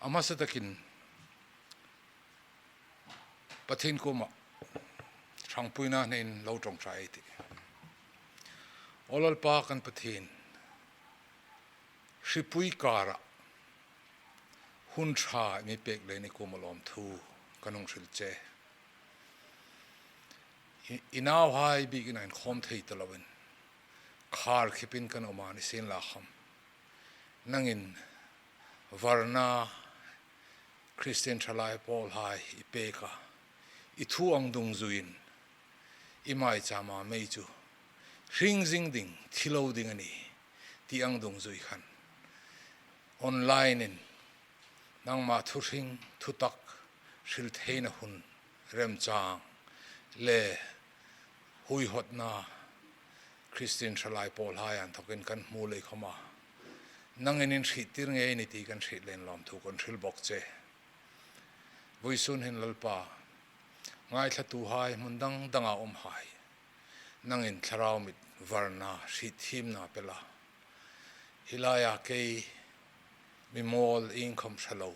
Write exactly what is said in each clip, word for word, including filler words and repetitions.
A hmasa takin Pathien kuoma ṭhangpuina hnein lo ṭawngṭai ei tih. Aw Lalpa kan Pathien, hripui kara hun ṭha i mi pek leiin i kuoma lawmthu kan hung hril che. I, i nauhai biekin a inkhawm thei ta loin khar khipin kan awm a, nisienlakhawm nangin varna Kristien ṭhalai pawlhai i pek a, i thu ang dungzuiin i maichama mei chu hring zing ding, thi lo ding a nih ti ang dungzui khan online-in nangma thu hring, thutak hril theina hun remchang le huihotna Kristien ṭhalai pawlhai inthawkin kan hmu lei khawma, nangin in hriettir ngei a nih ti kan hriet leiin lawmthu kan hril bawk che. Vawisun hin Lalpa, ngaithlatuhai hmun dang danga umhai, nangin thlarau mit varna, hrietthiemna pe la. Hi laia kei mi mawl iengkhawm hre lo,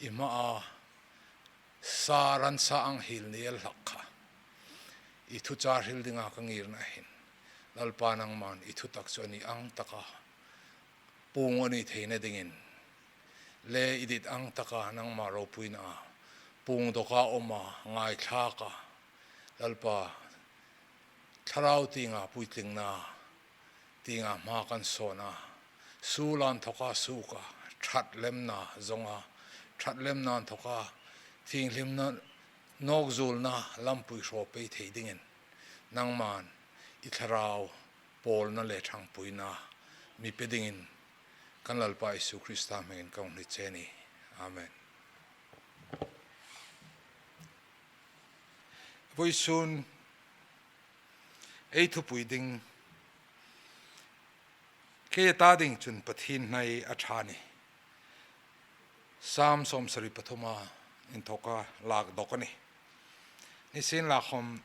i hmaa sa ran sa ang hiel ni el hlak kha i thuchah hril dinga ka ngirna hin, Lalpa, nangman i thutak chu a ni ang taka puong a ni theina dingin le i dit ang taka nangma ropuina puong dawka awm a, ngaithlak a, Lalpa, thlarau tienga puitlingna tienga hma kan sawn a, suol inthawka suok a, ṭhatlemna zawnga ṭhatlemna inthawka thienghlimna nawkzuolna lampui hraw pei thei dingin nangman i thlarau pawlna le ṭhangpuina mi pe dingin kan Lalpa Isu Krista hmingin ka hung hni che a nih. Amen. Vawisun ei thupui ding, kei ta ding chun Pathien hnai a ṭha a nih. Sam sawmsari pathuma inthawka lak dawk a nih. Nisienlakhawm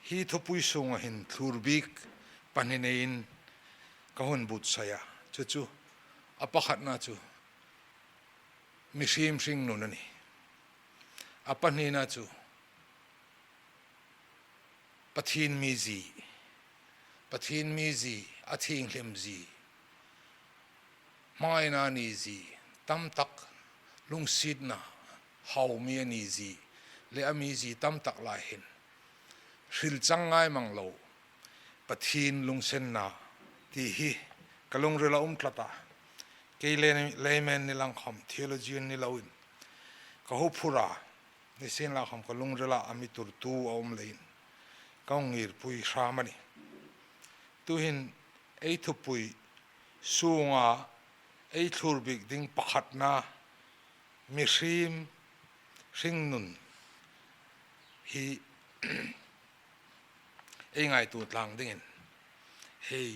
hi thupui sunga hin thlur bik pahni neiin ka hung buotsai a. Chu chu, a pakhatna chu mihriem hringnun a nih. A pahnina chu Pathien mizie, Pathien mizie, a thienghlimzie, hmangaina nizie, tam tak lungsietna hau mi a nizie, le a mizie tam tak lai hin hril chang ngai mang lo Pathien lunginsenna ti hi ka lungrila um tlat a. Kei le layman ni lang khawm, theologian ni loin ka huphur a, nisienlakhawm ka lungrila a mi turtu a um leiin ka hung ngirpui hram a nih. Tuhin ei thupui sunga ei thlur bik ding pakhatna mihriem hringnun hi ei ngaituo tlang dingin hei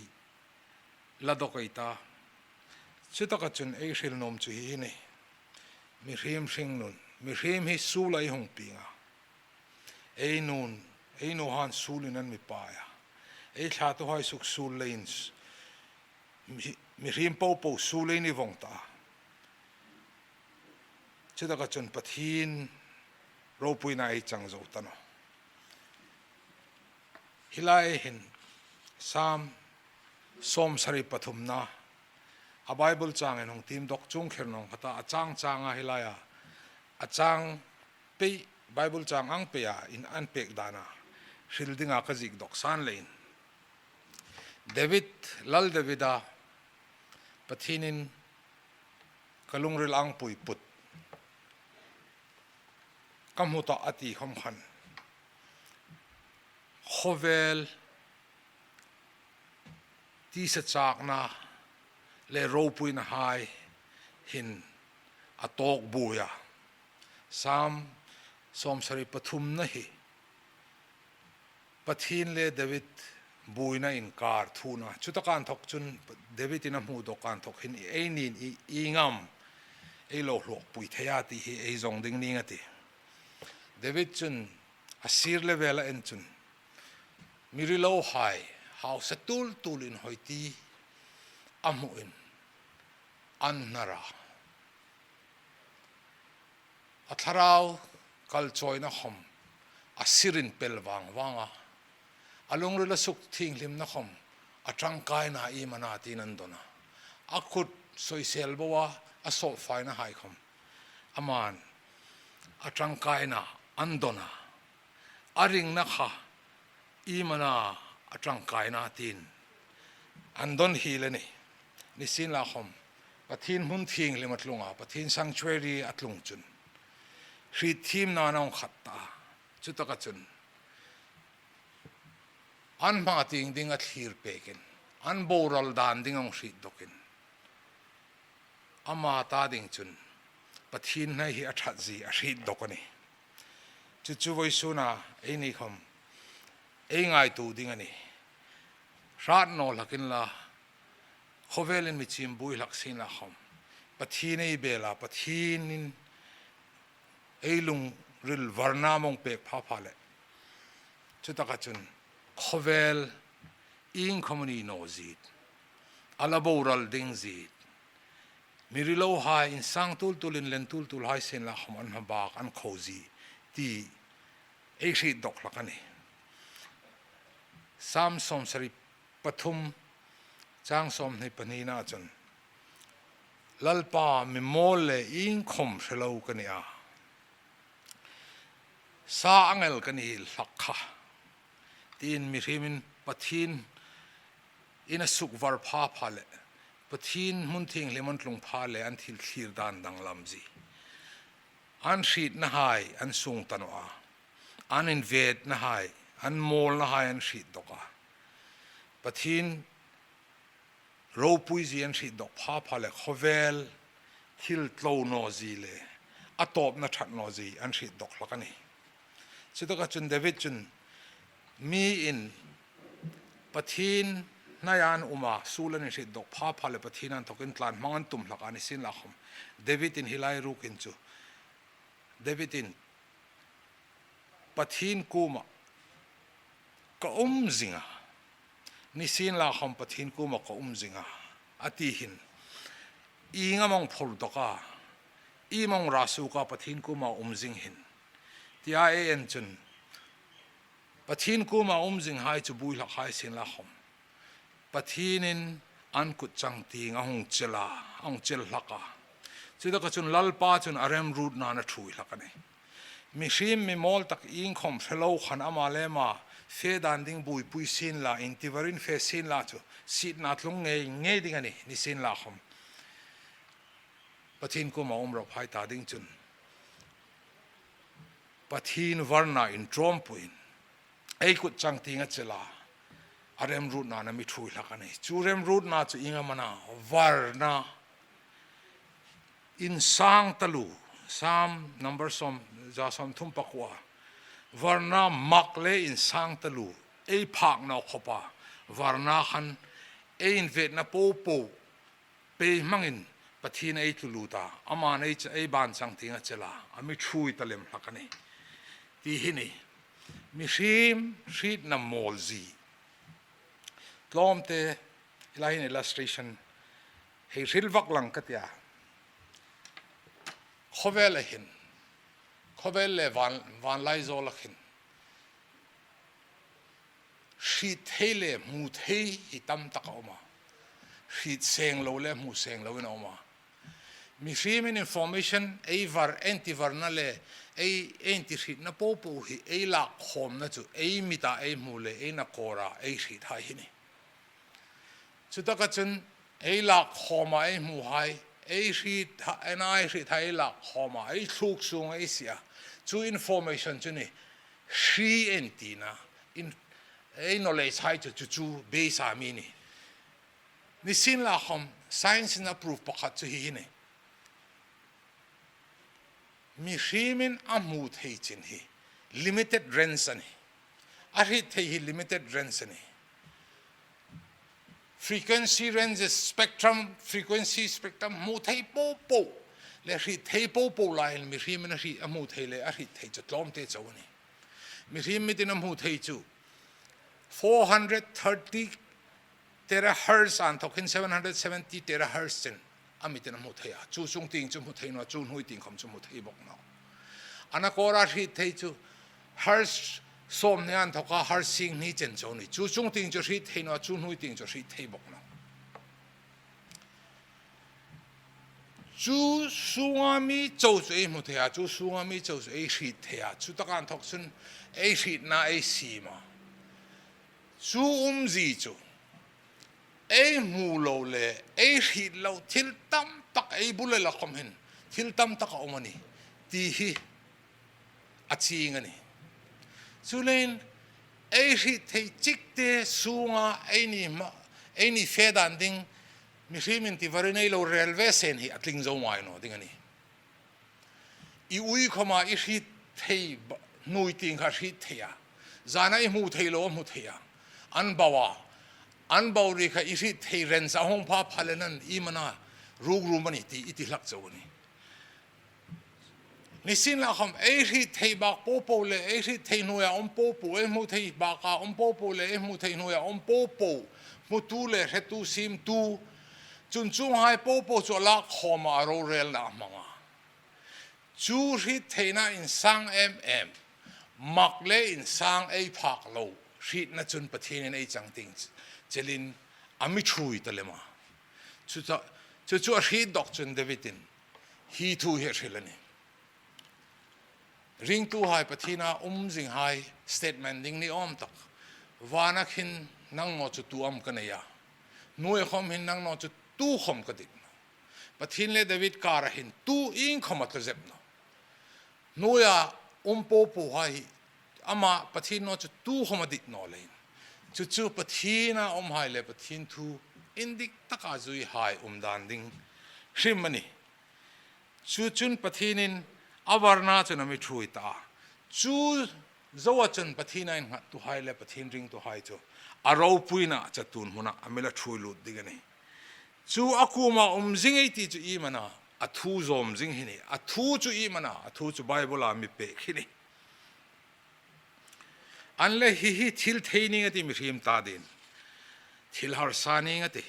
la dawk ei ta. Chutaka chun ei hril nuom chu hi a nih. Mihriem hringnun, mihriem hi suola ei hung pieng a. Ei nun, ei nuhai suolin an mi pai a. Ei thlatuhai suksuol leiin s-, mi-, mihriem popo suol ei ni vong ta. Chutaka chun Pathien ropuina ei chang zo ta naw. Hi lai hin Sam sawmsari pathumna, a Bible changin hung tiem dawk chuong kher naw kha ta, a chang changa hi laia a chang pei, Bible chang ang peia in an pek dana hril dinga ka ziek dawk san leiin, David, Lal Davida Pathienin ka lungril ang pui put ka hmu tah a ti khawm khan, khawvel tisa chakna le ropuinahai hin a tawk buoi a. Sam sawmsari pathumna hi Pathien le David buoina inkar thuhna. Chutaka inthawk chun Davidin a hmu dawka inthawk hin ei niin i, ieng am ei lo hluokpui thei a ti hi ei zawng ding ning a tih. David chun a sir le vela en chun mi rilohai hausa tul tul inhawi ti a hmuin an hnar a. A thlarau kalchawina khawm a sirin pel vang vang a. A lungrila suk thienghlimna khawm a tangkaina iem a na tiin an dawn a. A kut soisel bo a, a sawpfaina hai khawm aman a tangkaina an dawn a. A ringna kha iem a na a tangkaina tiin an dawn hiel a nih. Nisienlakhawm, Pathien hmun thienghlim a tlung a, Pathien sanctuary a tlung chun hriet thiemna a hung khat ta a. Chutaka chun an hma tieng ding a thlir pekin, an boral dan ding a hung hriet dawkin, ama ta ding chun Pathien hnai hi a ṭhat zie a hriet dawk a nih. Chu chu vawisuna eini khawm ei ngaituo ding a nih. Hrat naw hlak inla, khawvelin mi chim buoi hlak sienlakhawm, Pathien ei bel a, Pathienin ei lungril varna a hung pek pha pha leh, chutaka chun khawvel iengkhawm a ni naw zie, a la boral ding zie, mi rilohai, insang tul tulin len tul tulhai sienlakhawm an hmabak an kho zie ti ei hriet dawk hlak a nih. Sam sawmsari pathum, chang sawmhni pahnina chun, Lalpa, mi mawl le iengkhawm hre lo ka ni a, sa angel ka ni hlak kha, tiin mihriemin Pathienin a suk var pha pha leh, Pathien hmun thienghlim an tlung pha leh an thil thlir dan danglam zie, an hrietnahai an sung ta naw a, an invetnahai, an mawlnahai an hriet dawk a. Pathien ropui zie an hriet dawk pha pha leh khawvel thil tlo naw zie le a tawpna ṭhat naw zie an hriet dawk hlak a nih. Chutaka chun David chun, mi in Pathien hnaia an um a, suol an inhriet dawk pha pha leh Pathien an thawkin tlan hmang an tum hlak a, nisienlakhawm Davidin hi lai rukin chu, Davidin Pathien kuoma ka um zing a, nisienlakhawm Pathien kuoma ka um zing a, a ti hin, ieng am a hung phur dawk a, iem a hung ra suok a Pathien kuoma um zing hin, tia ei en chun, Pathien kuoma um zinghai chu buoi hlakhai sienlakhawm, Pathienin an kut changtieng a hung chel a, a hung chel hlak a. Chutaka chun Lalpa chun a remruotnain a ṭhuoi hlak a nih. Mihriem mi mawl tak iengkhawm hre lo khan ama le ama fe dan ding buoipui sienla, intivarin fe sienla chu sietna tlung ngei ngei ding a nih, nisienlakhawm Pathien kuoma um rawphai ta ding chun Pathien varna inṭawmpuiin ei kut changtieng a chel a, a remruotnain a mi ṭhuoi hlak a nih. Chu remruotna chu ieng am a na, varna insang taluo, Sam number sawm, za sawmthum pakuo, varna mak le insang taluo ei phak naw khawpa, varna khan ei invetna po po pei hmangin Pathien ei tlu lut a, aman ei ch-, ei ban changtieng a chel a, a mi ṭhuoi ta lem hlak a nih. Ti hi a nih, mihriem hrietna mawl zie. Tlawmte, hi lai hin illustration hei hril vak lang ka ti a. Khawvela hin, khawvel le van, vanlaizawl a hin hriet thei le hmu thei hi tam tak a um a, hriet seng lo le hmu seng loin a um a. Mihriemin information ei var, intivarna le ei, ei intihrietna po po hi ei lakkhawmna chu ei mita ei hmu le ei nakawra ei hriethai hi a nih. Chutaka chun ei lakkhawma ei hmuhai, ei hriet, ei na ei hriethai ei lakkhawma, ei thluk sunga ei sie a, chu information chu a nih, hri ei tina, in, ei knowledge hai chu, chu, chu base-a mi a nih. Nisienlakhawm science-in a proof pakhat chu hi hi a nih. Mihriemin a hmu thei chin hi limited range a nih. A hriet thei hi limited range a nih. Frequency ranges, spectrum, frequency spectrum hmu thei po po le hriet thei po po laiin mihriemin a hriet, a hmu thei le a hriet thei chu tlawmte chau a nih. Mihriem mitin a hmu thei chu four hundred thirty terahertz a inthawkin seven hundred seventy terahertz chen a mitin a hmu thei a. Chu sung tieng chu hmu thei naw, chu hnuoi tieng khawm chu hmu thei bawk naw. A na kawra hriet thei chu har sawmhni inthoka har singhni chen chau a nih. Chu chung tieng chu hriet thei naw, chu hnuoi tieng chu hriet thei bawk naw. Chu sunga mi chau chu ei hmu thei a, chu sunga mi chau chu ei hriet thei a, chu taka inthok chun ei hrietna ei siem a. Chu umzie chu ei hmu lo le ei hriet lo thil tam tak ei bul le la khawm hin thil tam tak a um a nih ti hi a chieng a nih. Chuleiin ei hriet thei chik te sunga ei ni hma, ei ni fe dan ding mihriem inti varin ei lo rel ve sien hi a tling zo ngai naw ding a nih. I ui khawma i hriet thei ba-, hnuoi tieng kha hriet thei a. Zana i hmu thei lo a hmu thei a. An bau a. An bau ri kha i hriet thei ren sa hung pha pha le nan i mana ruk rum a nih ti i ti hlak zo a nih. Nisin la khawm ei hriet thei bak po po le ei hriet thei hnuoia um po po, ei hmu thei baka um po po le ei hmu thei hnuoia um po po, hmutu le hretu siemtu, chun chuonghai po po chu a lak khawma a rorelna a hmang a. Chu hriet theina insang em em, mak le insang ei phak lo hrietna chun Pathienin ei chang tieng chelin a mi ṭhuoi ta lem a. Chu chu, chu chu a hriet dawk chun Davidin hi thu hi a hril a nih. Ringtuhai, Pathiena um zinghai statement ding ni awm tak. Vana khin nang naw chu tu am ka nei a. Hnuoia khawm hin nang naw chu tu khawm ka dit naw. Pathien le David kara hin tu iengkhawm a tla zep naw. Hnuoia um po po hai hi ama Pathien naw chu tu khawm a dit naw leiin. Chu chu Pathiena umhai le Pathien thu indik taka zuihai um dan ding hrim a nih. Chu chun Pathienin a varna chun a mi ṭhuoi ta. Chu zoa chun Pathiena innghattuhai le Pathien ringtuhai chu a ropuina chatuon hmuna a mi la ṭhuoi lut ding a nih. Chu a kuoma um zing ei ti chu iem a na, a thu zawm zing hi a nih. A thu chu iem a na, a thu chu Bible-a mi pek hi a nih. An le hi hi thil thei ning a tih mihriem ta dingin. Thil harsa ning a tih.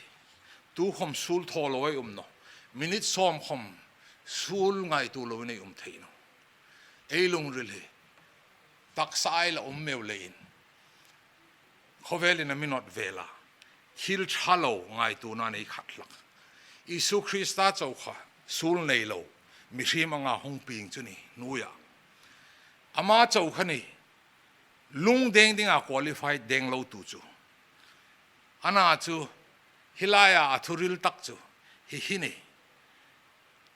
Tu khawm suol thaw lo ei um naw. Minute sawm khawm suol ngaituo loin ei um thei naw. Ei lungril hi taksa ei la um meu leiin khawvelin a mi nawt vel a. Thil ṭha lo ngaituona nei khat hlak. Isu Krista chau kha suol nei lo mihriem anga hung pieng chu a nih hnuoia. Ama chau kha a nih lungdeng dinga qualified deng lo tu chu. A na chu hi laia a thu hril tak chu hi hi a nih.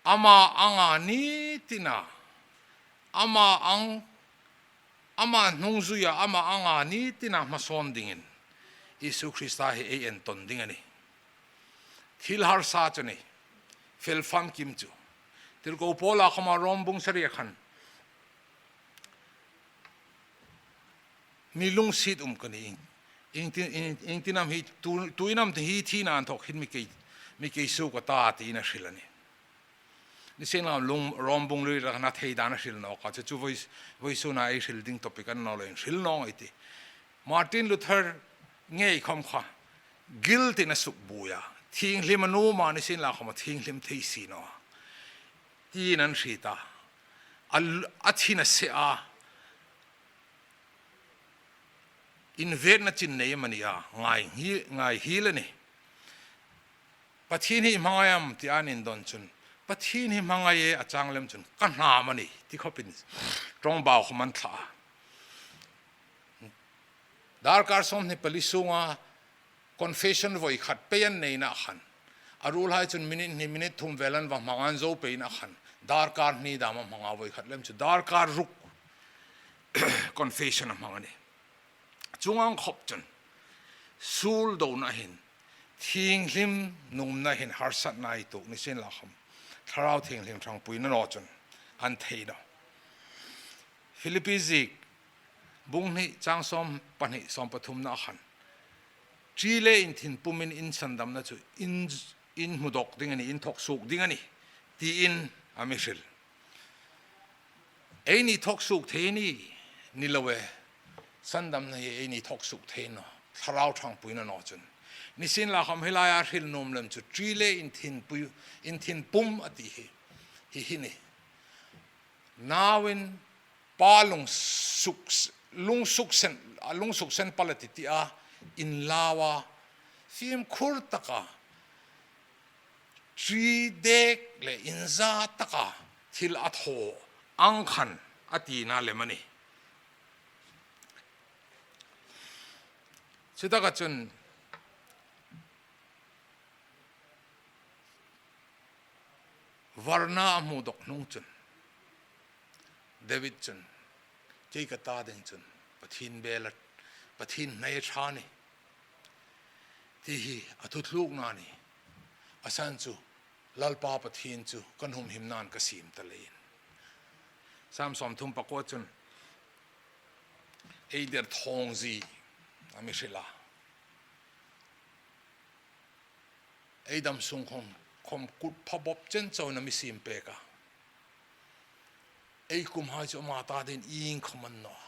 Ama anga ni tina, ama ang, ama hnungzuia, ama anga ni tina hmasawn dingin Isu Krista hi ei entawn ding a nih. Thil harsa chu a nih, fel famkim chu. Tirko Paula khawma Rom bung saria khan mi lungsiet um ka nih. Ieng ti, ieng, ieng tin am hi tu, tuin am hi thina inthok hin mi kei, mi kei suok a ta tiin a hril a nih. Nisienla lung, Rom bung li rana thei dan a hril nawk a. Chu chu voi, voisuna ei hril ding topic a ni naw leiin hril nawk ei tih. Martin Luther ngei khawm kha guilt-in a sukbuoi a. Thienghlim a nuom a, nisienla khawm a thienghlim thei si naw a. Tiin an hriet a. A, a thin a se a. Invetna chin nei am a ni a, ngai hi, ngai hiel a nih. Pathien hi hmangai am ti an indawn chun, Pathien hi hmangai e a chang lem chun, ka hnam a nih, ti khawpin ṭawngbau khawm an thla a. Darkar sawmhni pali sunga confession voi khat pei an neina khan, a ruolhai chun minute hni, minute thum vel an va hmang an zo peina khan, darkar hni dam a hmang a, voi khat lem chu darkar ruk confession a hmang a nih. Chuong ang khawp chun, suol dona hin, thienghlim nuomna hin harsatna ei tuok nisienla khawm, Thlarau Thienghlim ṭhangpuina naw chun an thei naw. Philippi ziek bung hni chang sawm pahni sawm pathumna khan, ṭi le inthin pumin in sandamna chu in, in hmu dawk ding a nih, in thawk suok ding a nih, tiin a mi hril. Eini thawk suok thei ni, ni lo e. Sandamna hi eini thawk suok thei naw, Thlarau ṭhangpuina naw chun. Nisienla khawm hi laia hril nuom lem chu ṭi le inthin pui, inthin pum a ti hi, hi hi a nih. Nauin pa lungsuk, lungsuk sen, a lungsuk sen pal a ti ti a, inlau a, fimkhur taka, ṭi dek le inza taka thil a thaw ang khan a tina lem a nih. Chutaka chun, varna a hmu dawk hnung chun, David chun, "Kei ka ta ding chun Pathien bel a, Pathien hnai a ṭha ni," ti hi a thuthlukna a nih. A san chu, "Lalpa Pathien chu kan humhimnain ka siem ta leiin." Sam sawmthum pakua chun, "Ei derthawng zie a mi hril a, ei dam sung khawm, khawm kut pha bawp chen chauin a mi siem pek a, ei kumhai chu ama ta dingin iengkhawm a ni naw a.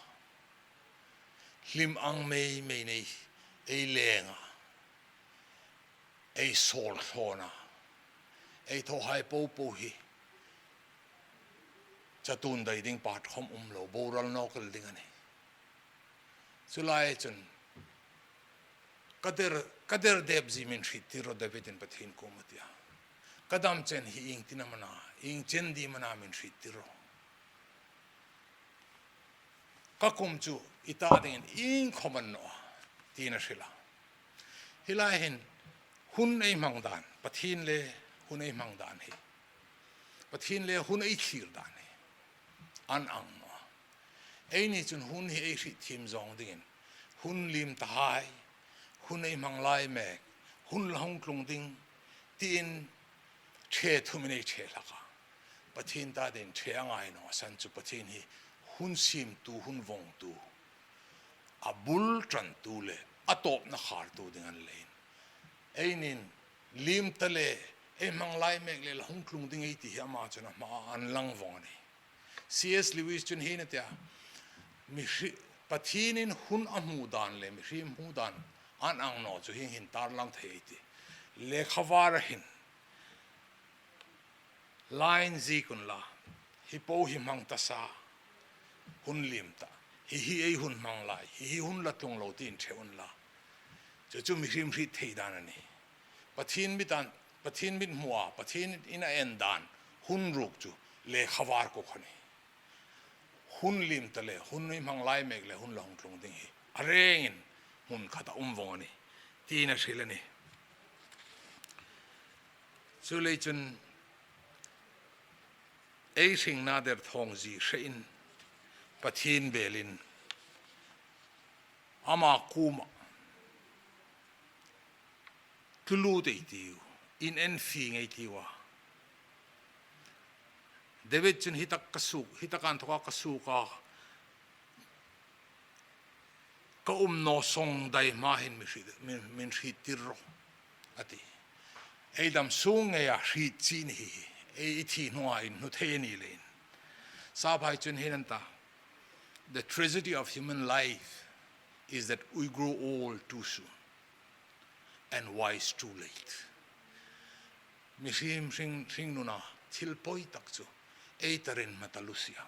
Hlim ang mei meiin ei leng a, ei sawl thlawn a, ei thawhai popo hi chatuon dai ding pat khawm um lo, boral nawk el ding a nih. Chu lai chun, ka der, ka der dep zie min hriettir rawh," Davidin Pathien kuomah a ti a. "Ka dam chen hi iengtin am a na, ieng chen ding am a na min hriettir rawh. Ka kum chu i ta dingin iengkhawm a ni naw a," tiin a hril a. Hi lai hin hun ei hmang dan, Pathien le hun ei hmang dan hi, Pathien le hun ei thlir dan hi an ang naw a. Eini chun hun hi ei hrietthiem zawng dingin, hun liem tahai, hun ei hmang lai mek, hun la hung tlung ding, tiin ṭhe thumin ei ṭhe hlak a. Pathien ta dingin ṭhe a ngai naw a san chu, Pathien hi hun siemtu, hun vawngtu, a bul ṭantu le a tawpna khartu ding a ni leiin, einin liem ta le, ei hmang lai mek le la hung tlung ding ei ti hi ama chun a hmaa an lang vawng a nih. C S Lewis chun hi a ti a, mihri-, Pathienin hun a hmu dan le mihriem hmu dan an ang naw chu hieng hin tarlang thei ei ti. Lekhavara hin line ziek unla, hi po hi hmang ta sa, hun liem ta, hi hi ei hun hmang lai, hi hi hun la tlung lo tiin ṭhe unla. Chu chu mihriem hriet thei dan a nih. Pathien mit an, Pathien mit hmua, Pathienin a en dan, hun ruok chu lekhavar kuk a nih. Hun liem ta le, hun ei hmang lai mek le hun la hung tlung ding hi a rengin hmun khata um vawng a nih, tiin a hril a nih. Chuleiin chun ei hringna derthawng zie hrein Pathien belin ama kuomah tlu lut ei tiu, inenfieng ei tiu a. David chun, "Hi tak ka suok, hi tak inthawka ka suok a, ka um naw sawng dai hma hin mi hriet, min, min hriettir rawh," a ti. Ei dam sung ngeia hriet chi ni hi, ei thi hnunga inhnu thei a ni leiin. Saphai chun hi a ti, "The tragedy of human life is that we grow old too soon and wise too late." Mihriem hring, hringnuna thil pawi tak chu ei tarin hmata lu si a,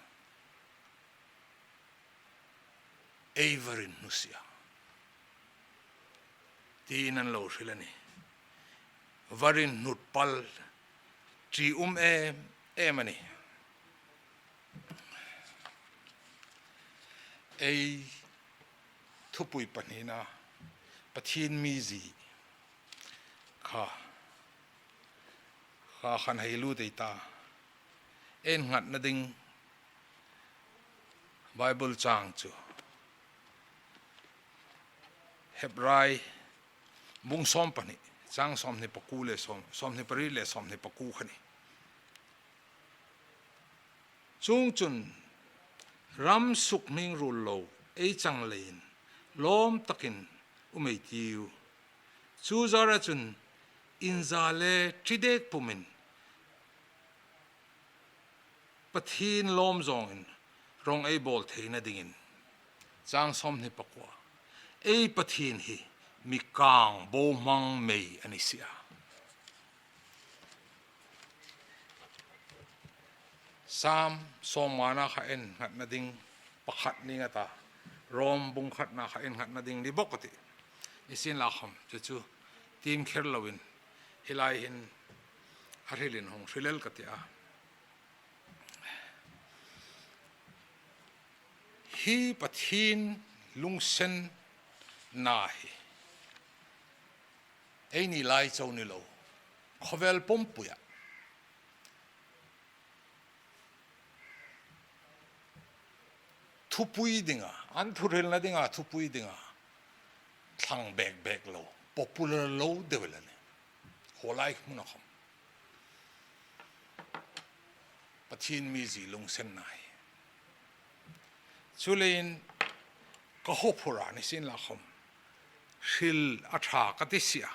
ei varin hnu si a, tiin an lo hril a nih. Varin hnut pal ṭi um em em a nih. Ei thupui pahnina, Pathien mizie kha, kha khan hei lut ei ta. Ei nghatna ding Bible chang chu Hebrai bung sawm pahni, chang sawmhni pakuo le sawm, sawmhni pariet le sawmhni pakuo kha a nih. Chuongchun, ram suk hming ruol lo ei chang leiin lawm takin um ei tiu. Chu zara chun inza le ṭi dek pumin Pathien lawm zawngin rawng ei bawl theina dingin. Chang sawmhni pakuo. Ei Pathien hi mi kang bohmang mei a ni si a. Sam sawmngana kha ei nghatna ding khat ni nga ta, Rom bung khatna kha innghatna ding ni bawk a tih. Nisienlakhawm, chu chu tiem kher loin, hi lai hin a hrilin hung hril el ka ti a. Hi Pathien lunginsenna hi eini lai chau ni lo, khawvel pumpuia thupui dinga, an thuhrilna dinga thupui dinga thlang bek bek lo, popular lo deu el a nih. Hi lai hmuna khawm Pathien mizie lunginsenna hi. Chuleiin ka hawphur a, nisienlakhawm hril a ṭha ka ti si a.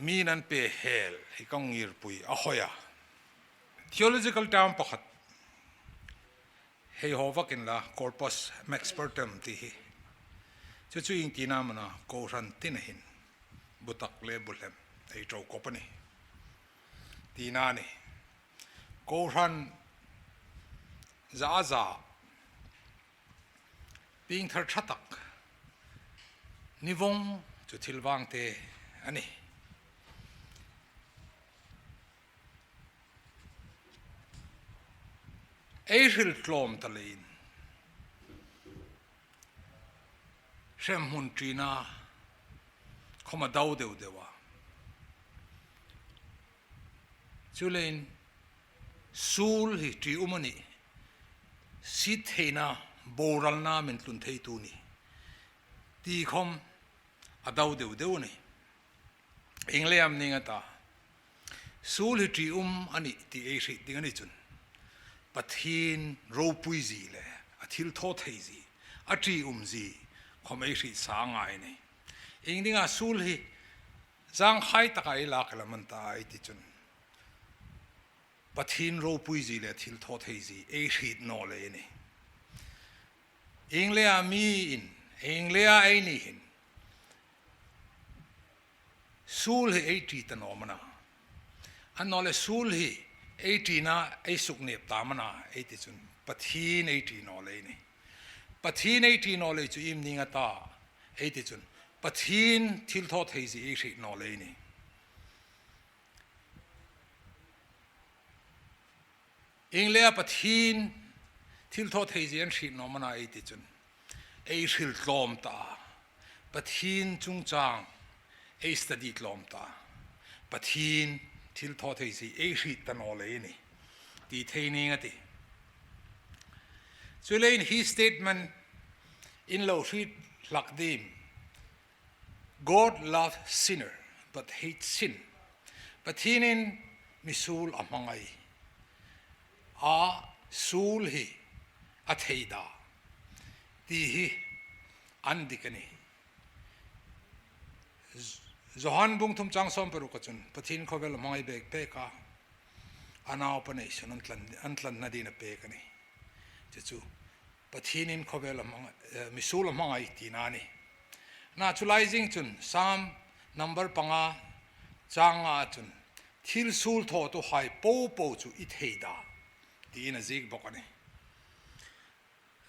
Mi'n an pe hel hi ka ngirpui a hoi a. Theological term pakhat hei haw vak inla, corpus maximus partem ti hi. Chu chu ieng tina am a na, kohran tina hin bu tak le bu hlem ei ṭo kop a nih tina a nih. Kohran za a za, piengthar ṭha tak, ni vawng chu thil vangte a nih. Ei hril tlawm ta leiin hremhmun ṭina khawm a dau deu deu a. Chuleiin suol hi ṭium a nih, siet theina, boralna min tlun theitu a nih ti khawm a dau deu deu a nih. Ieng leiin am ni nga ta, suol hi ṭium a nih ti ei hriet ding a ni chun, Pathien ropuizie le a thilthawtheizie, a ṭiumzie khawm ei hriet sa a ngai a nih. Iengdinga suol hi zangkhai taka ei lak el am a ni ta ei ti chun, Pathien ropuizie le thilthawtheizie ei hriet naw lei a nih. Ieng leiin am ni, ieng leiin eini hin suol hi ei ṭi ta naw am a na, annawleh suol hi ei ṭina ei suknep ta am a na ei ti chun, Pathien ei ṭi naw lei a nih. Pathien ei ṭi naw lei chu iem ni nga ta ei ti chun, Pathien thilthawtheizie ei hriet naw lei a nih. Ieng leiin Pathien thilthawtheizie ei hriet naw am a na ei ti chun, ei hril tlawm ta, Pathien chungchang ei study tlawm ta, Pathien thilthawtheizie ei hriet ta naw lei a nih ti thei ning a tih. Chuleiin hi statement in lo hriet hlak ding, God loves sinner but hates sin. Pathienin misuol a hmangai a, suol hi a theida ti hi a dik a nih. Johan bung thum chang sawm paruka chun Pathien khawvel a hmangai bek bek a, a naupa neisun an tlan, an tlanna dingin a pek a nih. Chu chu Pathienin khawvel a hmang, eh, misuol a hmangai tina a nih. Na chu lai zing chun Sam number panga chang nga chun thil suol thawtuhai popo chu i theida tiin a ziek bawk a nih.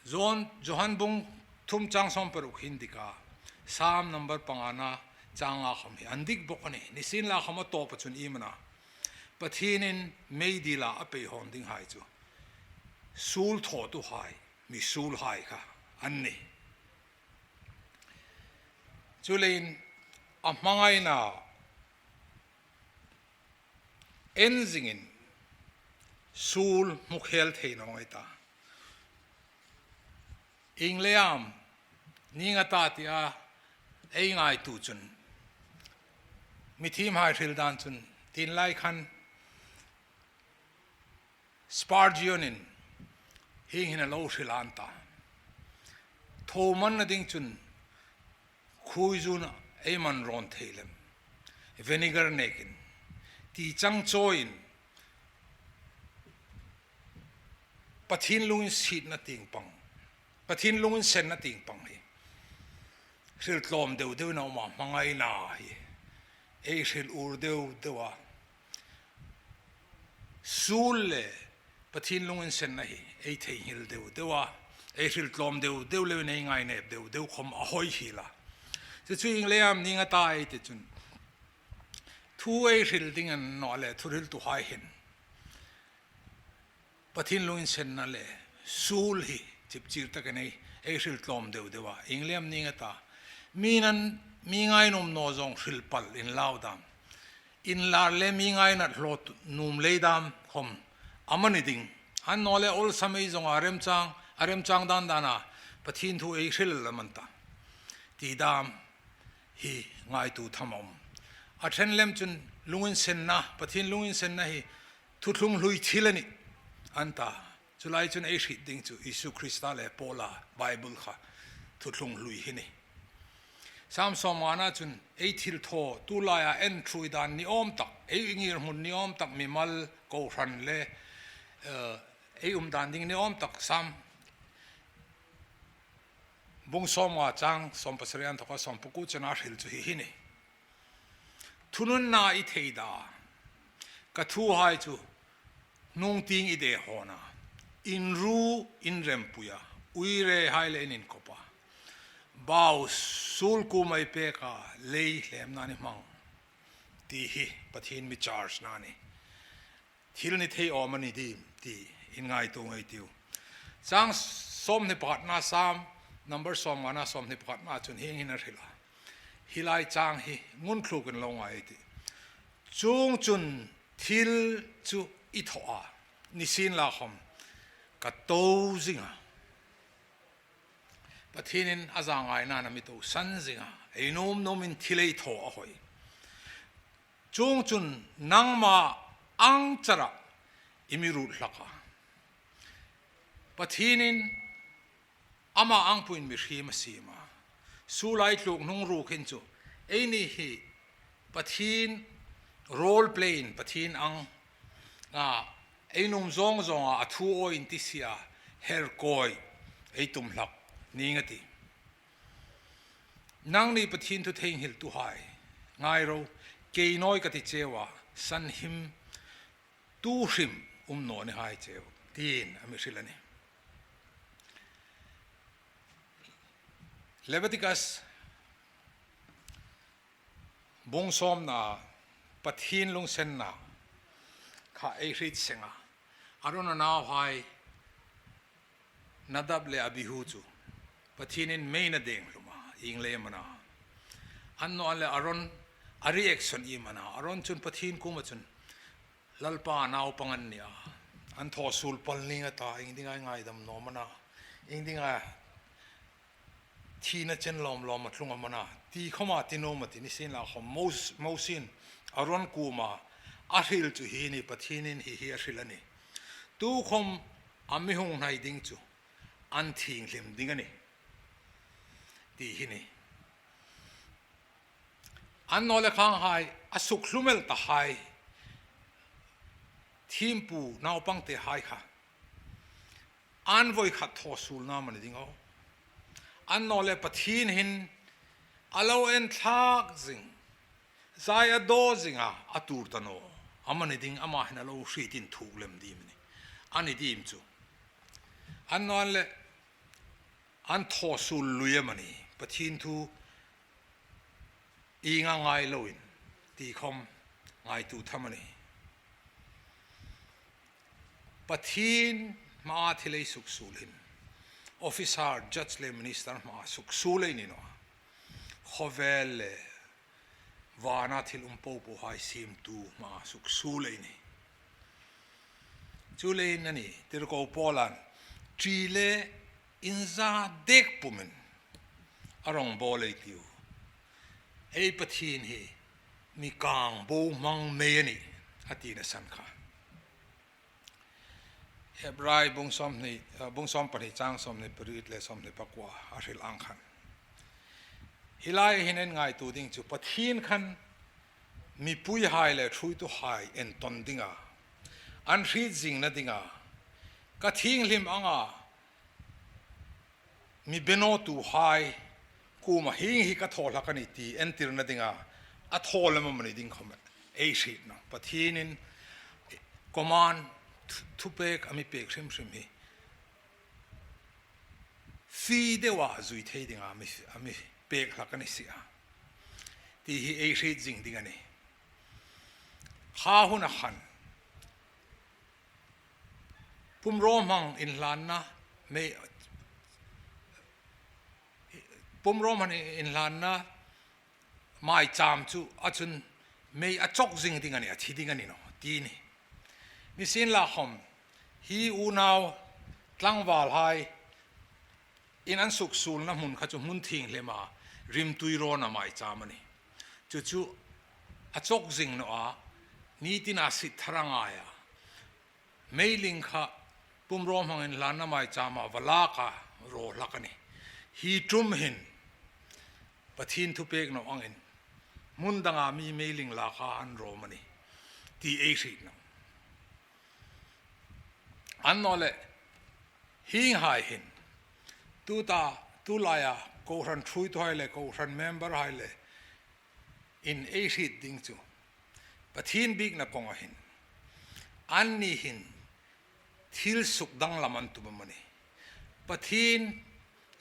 Johan, Johan bung thum chang sawm paruk hi a dik a, Sam number pangana chang nga khawm hi a dik bawk a nih. Nisienlakhawm a tawpa chun iem a na, Pathienin meidila a pei hawn dinghai chu suol thawtuhai, misuolhai kha an nih. Chuleiin a hmangaina en zingin suol hmu khel thei naw ngai ta. Ieng leiin am ni nga ta tia ei ngaituo chun, mithiemhai hril dan chun, tin lai khan Spurgeonin hieng hin a lo hril a ni ta. Tho manna ding chun khuoizuna ei man rawn thei lem, vinegar nekin, ti chang chawiin Pathien lunginsietna tieng pang, Pathien lunginsenna tieng pang hi hril tlawm deu deuin a um a, hmangaina hi ei hril ur deu deu a. Suol le Pathien lunginsenna hi ei theinghil deu deu a, ei hril tlawm deu deu leiin ei ngainep deu deu khom a hoi hiel a. Chu chu ieng leiin am ni nga ta ei ti chun, thu ei hril ding a ni naw le, thuhriltuhai hin Pathien lunginsenna le suol hi chipchir takin ei, ei hril tlawm deu deu a. Ieng leiin am ni nga ta. Mi nan, mi ngainuom naw zawng hril pal inlau dam, inlar le mi ngaina hlawt nuom lei dam khom amani ding. Annawleh olsam ei zawnga remchang, a remchang dan dana Pathien thu ei hril lem an ta, ti dam hi ngaituo tham a um. A ṭhen lem chun lunginsenna, Pathien lunginsenna hi thuthlung hlui thil a nih an ta. Chu lai chun ei hriet ding chu Isu Krista le Paula Bible kha thuthlung hlui hi a nih. Sam sawmngana chun ei thilthaw, tu laia ei ṭhuoi dan ni awm tak, ei ngirhmun ni awm tak, mimal, kohran le, eh, ei um dan ding ni awm tak Sam bung sawmnga chang sawmpasari inthoka sawmpakuo chena hril chu hi hi a nih. Thununna i thei da, ka thuhai chu hnungtieng i dehawna, in ru in rempui a, uire hai le in inkop a, bau suol kuoma i pek a, lei hlemna i hmang, ti hi Pathien mi charge-na a nih. Thil ni thei awm a ni ding ti in ngaituo ngei ei tiu. Chang sawmhni pakhatna, Sam number sawmngana sawmhni pakhatna chun hieng hin a hril a. Hi lai chang hi ngun tlukin lo ngai ei tih. Chuongchun thil chu i thaw a, nisienlakhom ka to zing a. Pathienin a zangaina a mi tosan zing a, ei nuom nuomin thil ei thaw a hoi. Chuongchun nangma ang chara i mi ruot hlak a. Pathienin ama angpuin mihriem a siem a. Suol a i tluk hnung ruok hin chu eini hi Pathien role play-in Pathien ang, a, ei nuom zawng zawnga a thu awiin ti sia, her kawi ei tum hlak ning a tih. Nangni Pathien thu theinghiltuhai, ngai ro, kei naw ka ti cheu a, sanhim tu hrim um naw ni hai cheu, tiin a mi hril a nih. Leviticus bung sawmna, Pathien lunginsenna kha ei hriet seng a. Aron a nauhai Nadab le Abihu chu Pathienin meiin a deng hlum a, ieng leiin am a na. Annawleh Aron a reaction iem a na. Aron chun Pathien kuoma chun, Lalpa, naupang an nih a, an thaw suol pal ning a ta, iengdinga i ngaidam naw am a na, iengdinga thina chen lawm lawm a tlung am a na, ti khoma ti nuom a tih. Nisienlakhom Mos-, Mosiein Aron kuoma a hril chu hi a nih, Pathienin hi hi a hril a nih. Tukhom a mi hung hnai ding chu an thienghlim ding a nih, ti hi a nih. Annawleh khanghai, a suk hlum el tahai thiempu naupangte hai kha an voi khat thaw suolna am a ni ding aw. Annawleh Pathien hin a lo en thlak zing, zai a daw zing a, a tuor ta naw am a ni ding, ama hin a lo hriet inthuk lem ding a nih. A ni ding chu. Annawleh an thaw suol lui am a ni, Pathien thu ienga ngai loin, ti khom ngaituo tham a nih. Pathien hmaa thil ei suksuol hin officer, judge le minister hmaa suksuol ei ni naw a. Khawvel le vana thil um po pohai siemtu hmaa suksuol ei nih. Chuleiin a nih, tirko Paulan, ṭi le inza dek pumin a rawngbawl ei tiu. Ei Pathien hi mi kang bo hmang mei a nih, a tina san kha. Hebrai bung sawmhni, eh, bung sawmpahni chang sawmhni pariet le sawmhni pakua a hril ang khan. Hi lai hin ei ngaituo ding chu Pathien khan mipuihai le ṭhuoituhai entawn dinga, an hriet zingna dinga, ka thienghlim anga mi be nawtuhai kuoma hieng hi ka thaw hlak a nih ti entirna dinga a thaw lem am a ni ding khom ei hriet naw. Pathienin command, thu-, thupek a mi pek hrim hrim hi fie deuin zui thei dinga a mi, a mi pek hlak a ni si a. Ti hi ei hriet zing ding a nih. Kha huna khan pumrawhmang inhlanna, mei, pumrawhmang inhlanna maicham chu a chun mei a chawk zing ding a nih, a thi ding a ni naw ti ni. Nisienlakhawm hi unau tlangvalhai in an suksuolna hmun kha chu hmun thienghlema rimtui rawna maicham a nih. Chu chu a chawk zing naw a, ni tina sit thar a ngai a. Meiling kha pumrawhmang inhlanna maichama va laka raw hlak a nih. Hi ṭum hin Pathien thupek naw angin hmun danga mi meiling laka an rawm a nih ti ei hriet naw. Annawleh hienghai hin tuta, tulaia kohran ṭhuoituhai le kohran memberhai le in ei hriet ding chu Pathien biekna kawnga hin anni hin thil suk danglam an tum am a nih. Pathien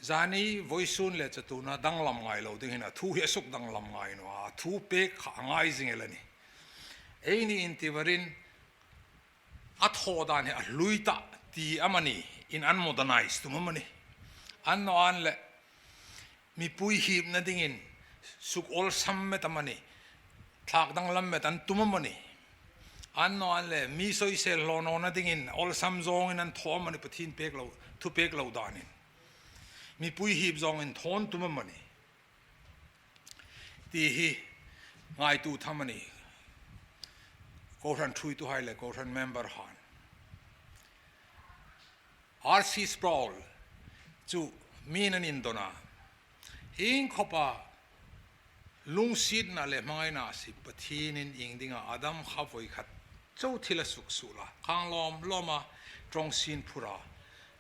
zani, vawisun le chatuona danglam ngai lo ding hin a thu hi a suk danglam ngai naw a, a thupek kha a ngai zing el a nih. Eini inti varin a thaw dan hi a hlui ta ti am a ni, in an modernize tum am a nih. Annawleh mipui hipna dingin suk awlsam met am a nih, thlak danglam met an tum am a nih. Annawleh mi soisel hlaw nawna dingin awlsam zawngin an thaw am a nih, Pathien pek lo, thupek lo danin. Mipui hip zawngin thaw an tum am a nih ti hi ngaituo tham a nih, kohran ṭhuoituhai le kohran memberhan. R C Sproul chu mi'n an indon a, ieng khawpa lungsietna le hmangaina a sip Pathienin ieng dinga Adam kha voi khat chau thil a suksuol a, khang lawm lawma ṭawngsie phur a,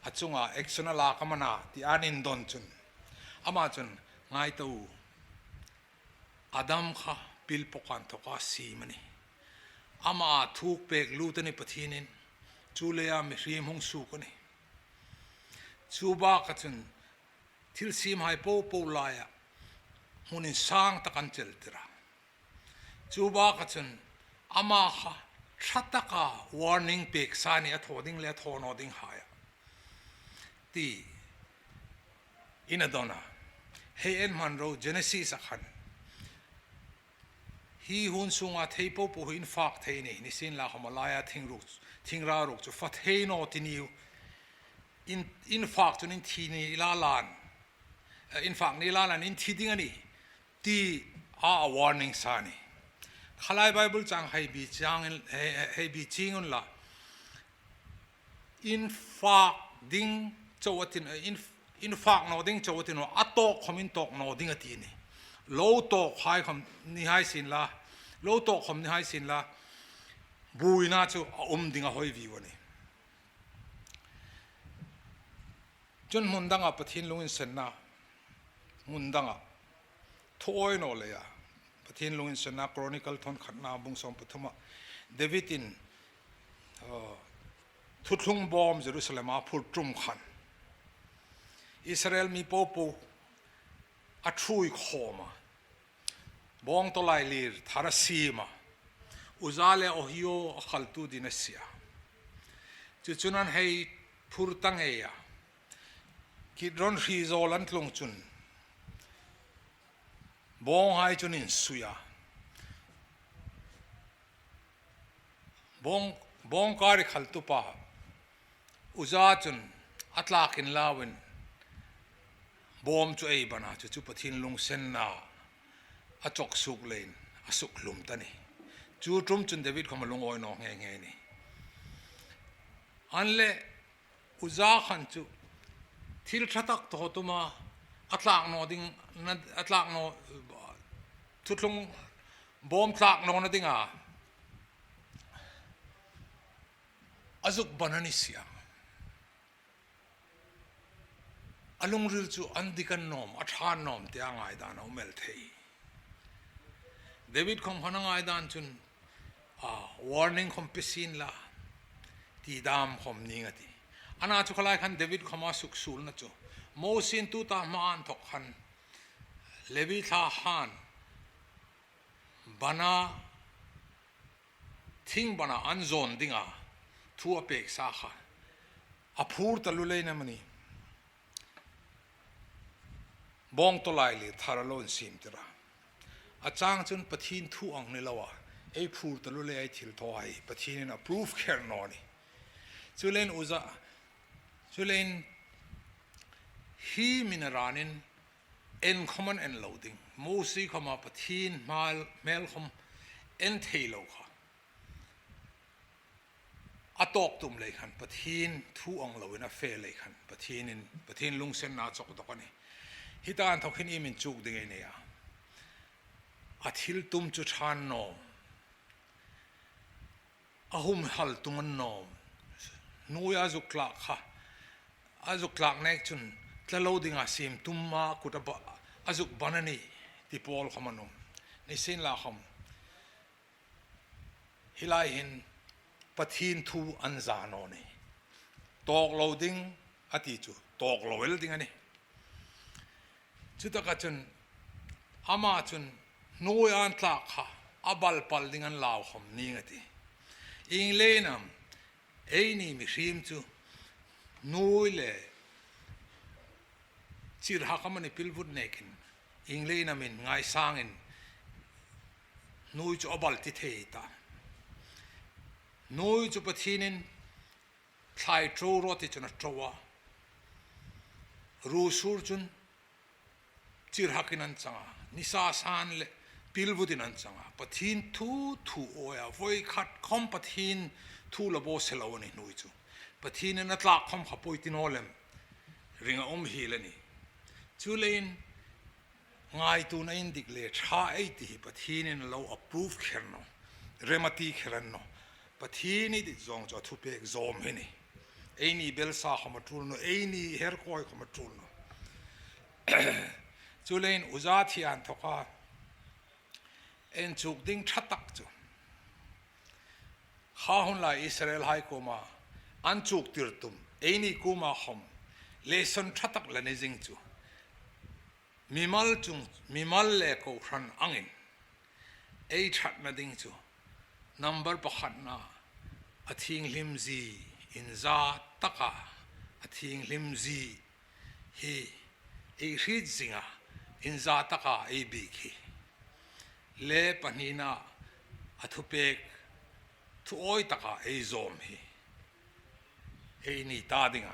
a chunga action a lak am a na ti an indon chun, ama chun, ngai ta u, Adam kha pilpawka inthoka siem a nih. Ama thupek lut a nih Pathienin, chu leia mihriem hung suok a nih. Chu baka chun thilsiemhai popo laia hmun insang tak an cheltir a. Chu baka chun ama kha ṭha taka warning pek sa a nih, a thaw ding le a thaw naw dinghaia, ti in a don a. Hei en hman ro, Genesis-a khan hi hun sunga thei popo hi in fak thei a nih, nisienlakhawm a laia thing ruk, thingra ruk chu fa thei naw ti ni u. In, in fak chun in thi ni la lan, eh, in fak ni la lan in thi ding a nih ti a, a warning sa a nih. Khalai Bible chang hei bi chang in, hei, hei bi ching unla. In fak ding chau a tin, eh, in, in fak naw ding chau a tin, a tawk khawm in tawk naw ding a ti a nih. Lo tawkhai khawm ni hai sienla, lo tawk khawm ni hai sienla, buoina chu a um ding a hoi viu a nih. Chun hmun danga Pathien lunginsenna, hmun danga thu awi naw leia Pathien lunginsenna, Chronicle thawn khatna bung sawm pathuma David-in, uh, thuthlung bawm Jerusalem-a phur ṭum khan Israel mi popo a ṭhuoi khawm a, bawng tawlailir thar a siem a, Uza le Ahio a khaltu dingin a sie a. Chu chun an hei phur ta ngei a, Kidron hri zawl an tlung chun bawnghai chun insui a, bawng, bawngkari khaltupa Uza chun a tlak inlauin bawm chu ei ban a, chu chu Pathien lunginsenna a chawk suok leiin a sukhlum ta a nih. Chu ṭum chun David khawm a lungawi naw nghe nghe a nih. An leh Uza khan chu thil ṭha tak thaw tuma a tlak naw ding, a tlak naw, thuthlung bawm tlak nawna dinga a zuk ban a ni si a. A lungril chu an dik an nawm, a ṭha an nawm tia ngaidan a um el thei. David khawm khan a ngaidan chun, a, warning khawm pe sienla, T ti dam khawm ning a tih. Ana chu kha lai khan David khawma suksuolna chu Mosie'n tuta hma inthok khan Levi thlahan bana, thing bana an zawn dinga thu a pek sa kha a phur taluo leiin amanih bawngtawlai le thar a lo insiem tir a. A chang chun Pathien thu ang ni loa ei phur taluo lei ei thilthaw hi Pathienin a proof kher naw a nih. Chuleiin Uza, chuleiin hi mi naranin en khawm an en lo ding. Mosie khawma Pathien hma, hmel khawm en thei lo kha a tawk tum lei khan, Pathien thu ang loin a fe lei khan, Pathienin, Pathien lungsenna chawk dawk a nih. Hi ta inthok hin iem inchuk ding ei nei a? A thil tum chu ṭha naw am, a humhal tum a ni naw am? Hnuoia zuk tlak kha, a zuk tlak nek chun tla lo dinga siem tuma kut a ba, a zuk ban a nih ti pawl khawm a um. Nisienlakhawm hi lai hin Pathien thu an za naw a nih. Tawk lo ding a ti chu tawk lo el ding a nih. Chutaka chun ama chun hnuoia an tlak kha a bal pal ding an lau khawm ning a tih. Ieng leiin am, eini mihriem chu hnuoi le chirhak amanih pilvut nekin, ieng leiin am inngaisangin hnuoi chu a bal ti thei ta? Hnuoi chu Pathienin thlai ṭo rawh ti chun a ṭo a. Ruo sur chun chirhakin an chang a, nisa san le pilvutin an chang a. Pathien thu thu awia, voi khat khawm Pathien thu la bo se lo a nih hnuoi chu. Pathienin a tlak khawm kha poi ti naw lem ring a um hiel a nih. Chuleiin ngaituona indik le ṭha ei ti hi Pathienin a lo approve kher naw, rem a ti kher a ni naw. Pathien i dit zawng chu a thupek zawm hi a nih. Eini belsa khawm a ṭul naw, eini herkawi khawm a ṭul naw. Chuleiin Uza thi inthok a inchuk ding ṭha tak chu, kha hun lai Israelhai kuoma an chuktir tum, eini kuoma khawm lesson ṭha tak la ni zing chu, mimal chung, mimal le kohran angin ei ṭhatna ding chu, number pakhatna, a thienghlimzie, inza taka a thienghlimzie hi ei hriet zing a, inza taka ei biek hi. Le pahnina, a thupek thuawi taka ei zawm hi. Eini ta dinga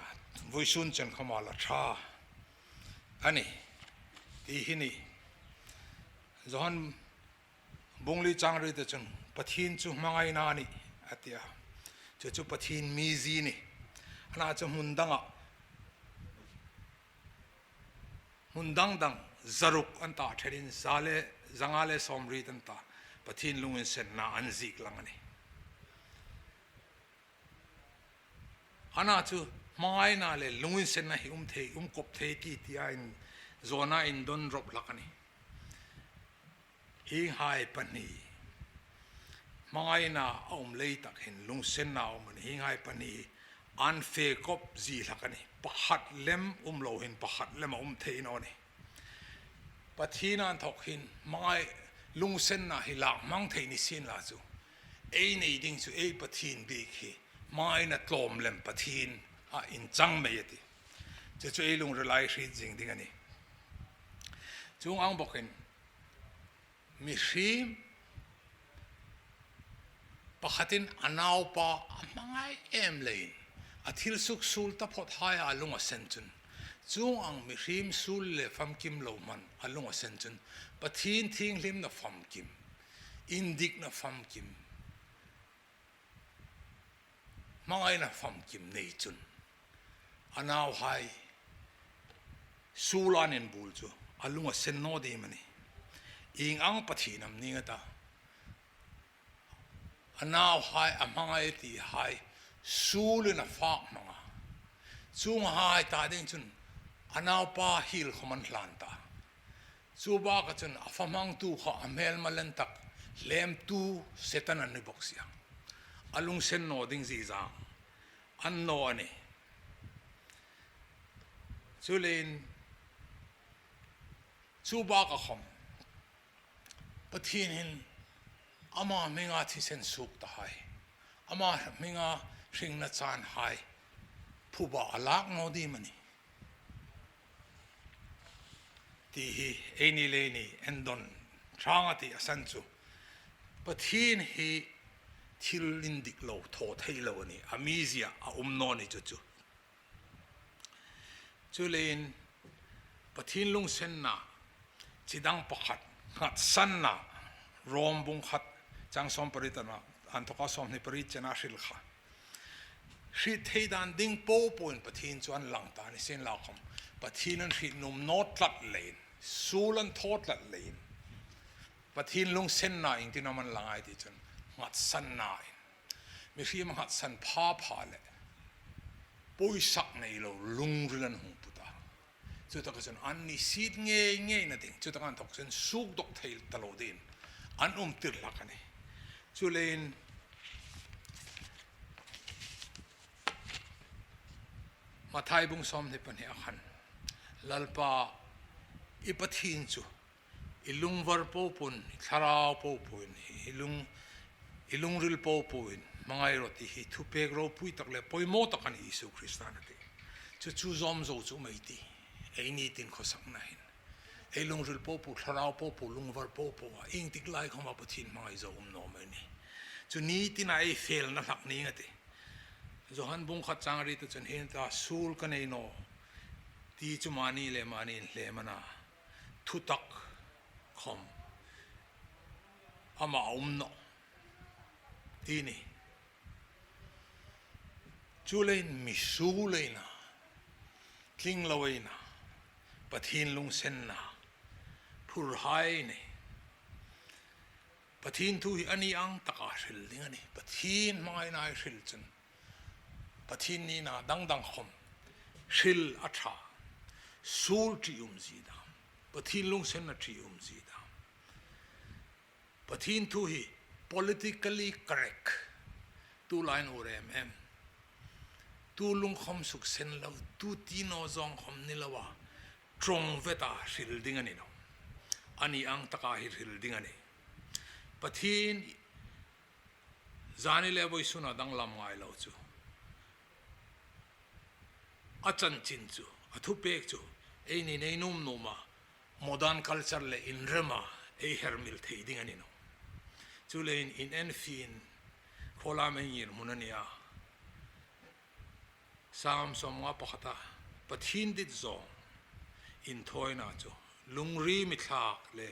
vawisun chen khawma la ṭha a nih ti hi a nih. Johan bung li chang riet chun Pathien chu hmangaina a nih a ti a. Chu chu Pathien mizie a nih. Ana chu hmun danga, hmun dang dang zaruk an ta ṭhenin za le, zanga le sawmriet an ta, Pathien lunginsenna an ziek lang a nih. Ana chu hmangaina le lunginsenna hi um thei, um kop thei ti tia inzawna indon rawp hlak a nih. Hienghai pahni, hmangaina a um lei tak hin lungsenna a um a nih. Hienghai pahni an fe kop zie hlak a nih. Pakhat lem um lo hin pakhat lem a um thei naw a nih. Pathien inthok hin hmangai, lungsenna hi lak hmang thei ni sienla chu, ei nei ding chu ei Pathien biek hi hmangaina tlawm lem Pathien a inchang mei a tih. Chu chu ei lungrila ei hriet zing ding a nih. Chuong ang bawkin mihriem pakhatin a naupa a hmangai em leiin a thil suksuol taphawthai a lung a sen chun, chuong ang mihriem suol le famkim lo hman a lung a sen chun, Pathien thienghlimna famkim, indikna famkim, hmangaina famkim nei chun, a nauhai suol an inbuol chu a lung a sen naw ding am a nih? Ieng ang Pathien am ning a ta? A nauhai a hmangai tihai suolin a fak hmang a, chuonghai ta ding chun a naupa hiel khawm an hlan ta. Chu baka chun a fa hmangtu kha a hmelma len tak hlemtu Setan a ni bawk si a. A lungsen naw ding zie zang. an naw a nih. Chuleiin chu baka khawm Pathien hin ama hminga thisen suok ta hai, ama hminga hringna chan hai phuba a lak naw ding am a nih ti hi eini le eini en don ṭhang a ti a san chu, Pathien hi thil indik lo, thaw thei lo a nih, a mizia a um naw ni chu chu. Chuleiin Pathien lungsenna, chi dang pakhat, nghatsanna, Rom bung khat, chang sawm pariet a, inthoka sawmhni pariet chena hril kha. Hriet thei dan ding popoin Pathien chu an lang ta, nisienlakhawm Pathien an hriet nuom naw tlat leiin, suol an thaw tlat leiin, Pathien lungsenna iengtin am an lang a ti chun, nghatsanna in. Mihriem nghatsan pha pha le, poisak nei lo lungril an hung put a. Chutaka chun an ni siet ngei ngeina ding, chutaka inthok chun suok dawk thei ta lo dingin an um tir hlak a nih. Chuleiin Mathai bung sawmhni pahni a khan, Lalpa i Pathien chu i lungvar popoin, i thlarau popoin, i lung, i lungril popoin hmangai rawh ti hi thupek ropui tak le poimaw tak a nih, Isu Krista'n a ti. Chu chu zawm zo chu mei ti, eini tin khawsakna hin, ei lungril popo, thlarau popo, lungvar popo a, iengtik lai khawma Pathien hmangai zo um naw mei a nih. Chu ni tina ei felna hlak ning a ti. Johan bung khat chang riet a chun, hieng ta suol ka nei naw ti chu mani le mani in hlem a na, thutak khawm ama a um nawh ti a nih. Chuleiin mi suol ei na, tling lo ei na, Pathien lungsenna phur hai nih. Pathien thu hi a ni ang taka hril ding a nih. Pathien hmangaina hril chun, Pathien nina dang dang khawm hril a ṭha. Suol ṭiumzie dam, Pathien lungsenna ṭiumzie dam. Pathien thu hi politically correct, tulai nuom em em, tu lung khawm suksen lo, tu ti naw zawng khawm ni lo a, ṭawng veta hril ding a ni nawh. A ni ang taka hi hril ding a nih. Pathien zani le vawisuna danglam ngai lo chu, a chanchin chu, a thupek chu, eini nei nuom nuoma, modern culture le inrema ei hermil thei ding a ni nawh. Chuleiin in en fiin, khawlam ei ngirhmun a ni a. Sam sawmnga pakhata, Pathien dit zawng inthawina chu lungri mi thlak le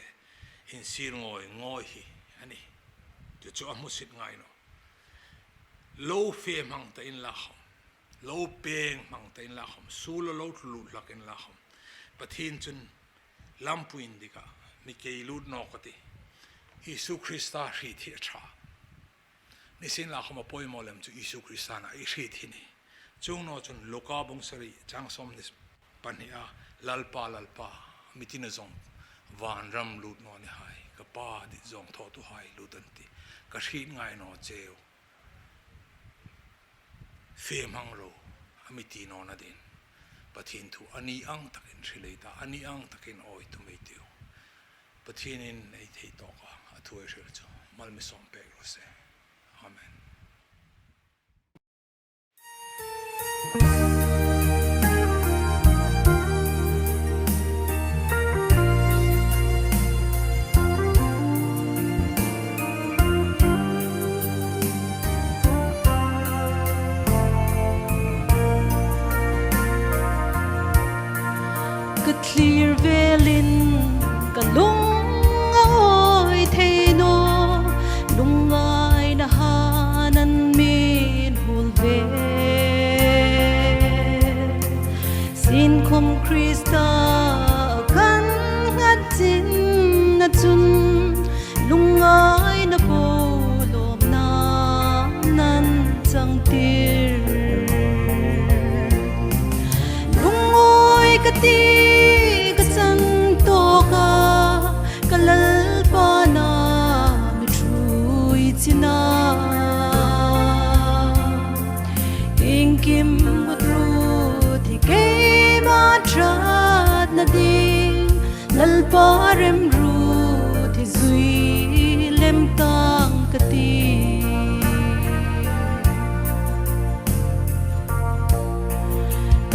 insir ngawi ngawi hi a nih. Chu chu a hmusit ngai nawh. Lo fe hmang ta inla khawm, lo peng hmang ta inla khawm, suol lo tlu hlak inla khawm, Pathien chun lampui indika mi kei lut nawk a tih. Isu Krista hriet hi a ṭha. Nisienlakhawm a poimaw lem chu Isu Krista'n a hriet hi a nih. Chuong naw chun Luka bung sari chang sawmhni pahnia, Lalpa, Lalpa, mi tina zawng vanram lut naw ni hai, ka Pa dit zawng thawtuhai lut an tih, ka hriet ngai naw cheu, fe hmang ro, a mi ti nawna dingin Pathien thu a ni ang takin hril ei ta, a ni ang takin awi tum ei tiu. Pathienin ei thei tawka a thu ei hril chu mal mi sawm pek raw se. Amen. Ka thlir velin ka lung a awi thei naw, lungngaina han an min hul ve. Sinkhawm Krista kan nghat chin a chun, lungngaina po lawmna nan chang tir. Lungawi ka ti ka chan tawka, Iengkim ruot hi keima ṭhatna ding, Lalpa remruot hi zui lem tang ka ti.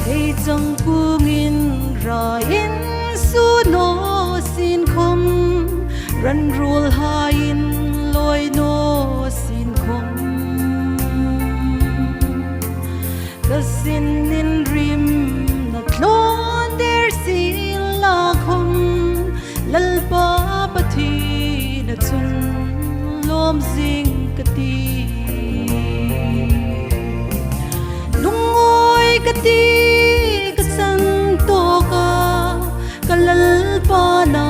Theichang kungin ra insuo naw sin khawm, ran ruolhai inlawi naw sin khawm, ka sin inrimna tlawn der sien la khawm, Lalpa Pathien a chun lawm zing ka ti. Lungawi ka ti, ka san tawk a, ka Lalpa na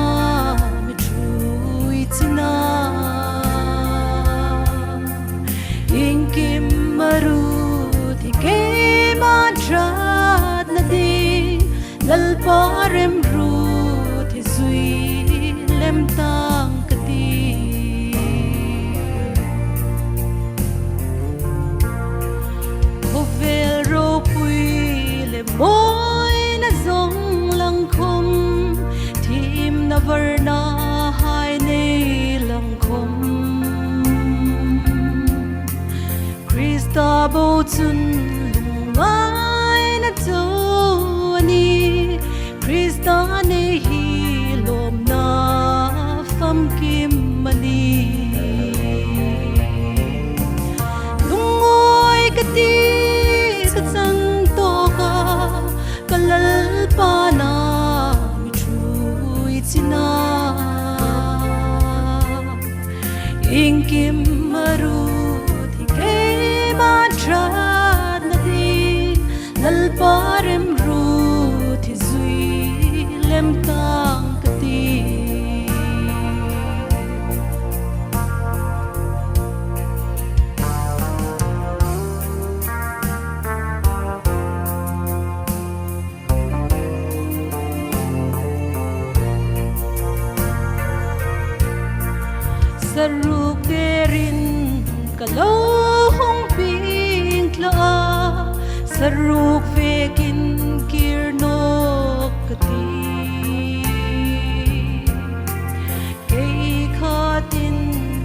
mi ṭhuoi chin a. Iengkim ruot hi keima ṭhatna ding, Lalpa remruot hi zui lem tang ka ti. Khawvel ropui le mawina zawng lang khawm, thiemna varna hai nei lang khawm, Krista bo chun lungngaina chau a nih. Krista nei hi lawmna famkim a nih. Lungawi ka ti, ka san tawk a, ka Lalpa na mi ṭhuoi chin a. Iengkim ruot hi keima ṭhatna ding, Lalpa remruot hi zui lem tang ka ti. Saruk derin ka lo hung ping tla a, saruk vekin kir nawk ka ti. Kei khatin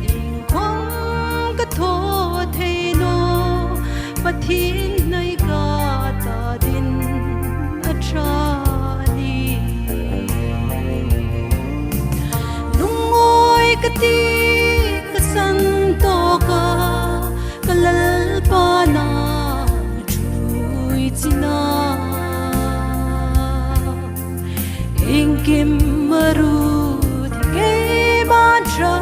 iengkhawm ka thaw thei naw, Pathien hnai ka ta ding a ṭha a nih. Lungawi ka ti, ka san tawk a, ka Lalpa na mi ṭhuoi chin a. Iengkim ruot hi keima ṭha